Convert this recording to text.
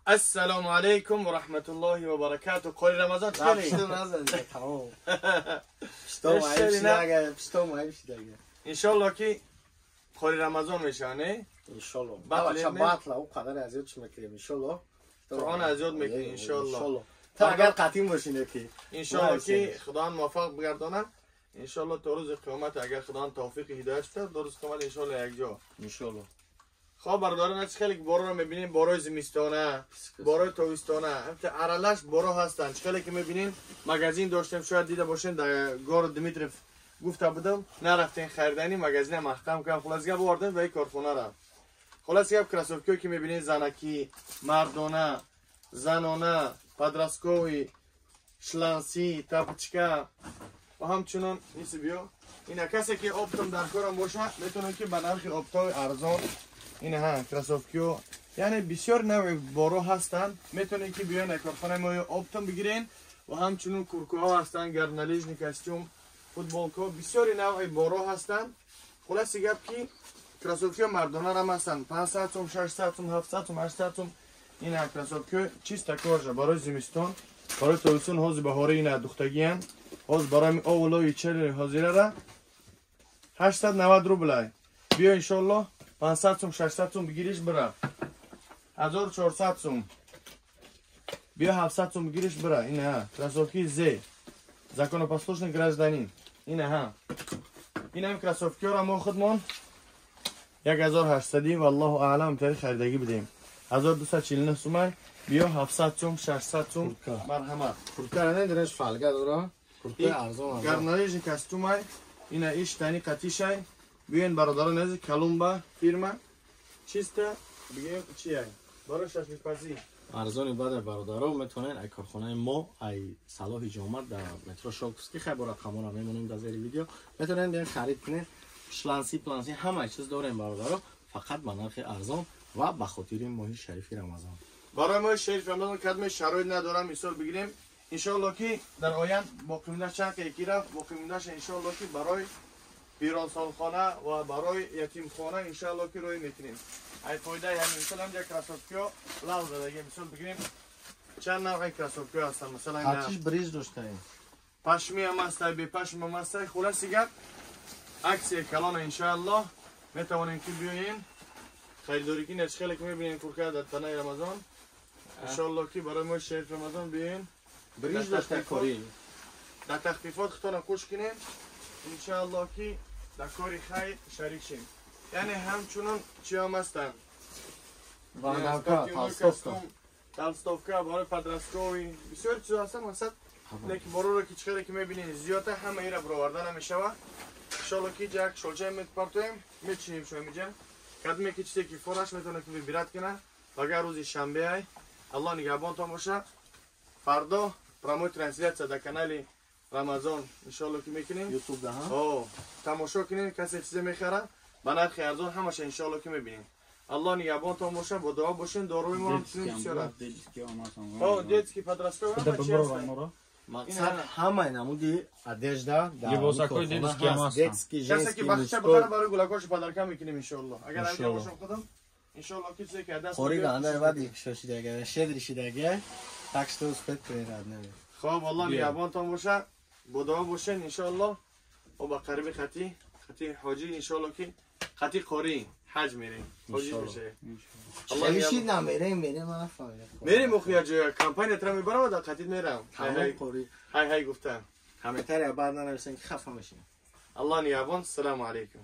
السلام علیکم و رحمت الله و برکاته. قاری رمضان چطوری؟ تمام. انشالله که قاری رمضان میشه نه؟ انشالله. بچه باطلا او قدر ازیاد میکنیم انشالله. قرآن ازیاد میکنیم انشالله. تا اگر قطیم باشین که انشالله که خدا موفق بگردانه. انشالله تا روز قیامت اگر خدا توفیق هدایت بده تا روز قیامت انشالله یک جا. انشالله. خب برادران خیلی بارو رو میبینیم، بارای زمستانه، بارای تابستانه، همت ارالش بارو هستن. خیلی که میبینین مگازین داشتیم، شاید دیده باشین در گار دمیتریف گفته بودم نرفتین خریدنی، مگازین محکم کردم، خلاص گپ آوردم به کارخونه را. خلاص گپ کراسوفکی که میبینین زنکی، مردانه، زنانه، подростковый، шланси، тапочка و همچنان نیست بیا. اینا کسی که оптом در کارم باشه میتونن که به نرخ оптовый ارزان این ها кроссовки و یعنی بسیار نوع بارو هستن، میتونین که بیاین کارخانه ما оптом بگیرین. و همچنین куртка ها هستن، горнолыжный костюм، футболка، بسیار نوع بارو هستن. خلاص گپ که кроссовки مردانه هم هستن، 500 سوم، 600 سوم، 700 سوم، 800 سوم. این ها кроссовки чисто кожа برای زمستان، برای تابستان حوز بهاری اینا دوختگی هم حوز برای اولوی چل حاضره را 890 روبل. بیا انشالله 500 سوم 600 سوم بگیریش بره. 1400 سوم بیا 700 سوم بگیریش بره. اینه ها кроссовки ز законопослушный гражданин. اینه ها این هم кроссовки را ما خودمون 1800 والله اعلم تاریخ خریدگی بدیم. 1249 سوم بیا 700 سوم 600 سوم مرحمت. куртка ندارش фольга داره، куртка ارزان горнолыжный костюм ای اینا ایش تانی قطیشای. بیاین برادران عزیز کلومبا фирма чисто بگیم چیه برای شاشلیک پزی ارزانی بده برادران. میتونین ای کارخانه ما ای صلاح جامد در مترو شوکسکی خبر رقمونا میمونیم در زیر ویدیو، میتونین بیاین خرید کنین. шланцы плансы همه چیز داریم برادران، فقط به نرخ ارزان و به خاطر ماه شریف رمضان. برای ماه شریف رمضان کدام شرایط ندارم مثال بگیریم. انشالله که در آینده باقی مونده چند یکی رفت باقی موندهش انشالله که برای پیرانسالخانه و برای یتیمخانه انشالله که روی میکنیم. ای فایده همین مثلا هم یک кроссовки ها لو زدگی مثال بگیریم چند نوع кроссовки ها هستن. مثلا هرچیش بریز داشته پشمی هم هست، بی پشم هم هست. خلاص گپ акция کلان انشالله میتوانیم که بیاین خریداری کنید. خیلی که میبینین куртка در تنه رمضان انشالله که برای ما شریف رمضان بیاین بریز داشته کاری در تخفیفات خودتان خوش کنین انشالله که در کار خیر شریک شیم. یعنی همچنان چی هم هستن؟ толстовка برای подростковый بسیار چیز هستن. مثلا که برو رو که چخیره که میبینین زیاده همه ایره برآورده نمیشوه. انشالله که یک شلچه میپرتویم میچینیم شو اینجا کدومی که چیزی که فورش میتونه که بیرات کنه. اگر روز شنبه ای الله نگهبانتون باشه. فردا прямой трансляция در کانال رمضان انشالله که میکنیم یوتیوب ده ها تماشا کنین. کسی چیزی میخره به نرخ ارزان همش انشالله که میبینین. الله نگهبانتون باشه، با دعا باشین. داروی ما هم چیزی بسیار детский подростковый همه چی هستن. مقصد همه نمودی одежда لباسکای детский هم هستن. детский کسی که женский بخچه мужской بخره برای گلکاش подарка میکنیم انشالله. اگر انجام باشم خودم انشالله که چیزی که دست خوری گانده بعد شوشیدگه щедрый شیدگه так что успеть کنید. خب الله نگهبانتون باشه، با دعا باشین انشالله. و با قریب خطی خطی حاجی انشالله که خطی قاری حج میریم. حاجی میشه الله نمیریم میریم من نفهمیدم. میریم اخویا جای کمپانی تر میبرم و در خطی میرم. های قاری های های گفتم کامنتاری بعد ننویسین که خفه میشین. الله نگهبان. السلام علیکم.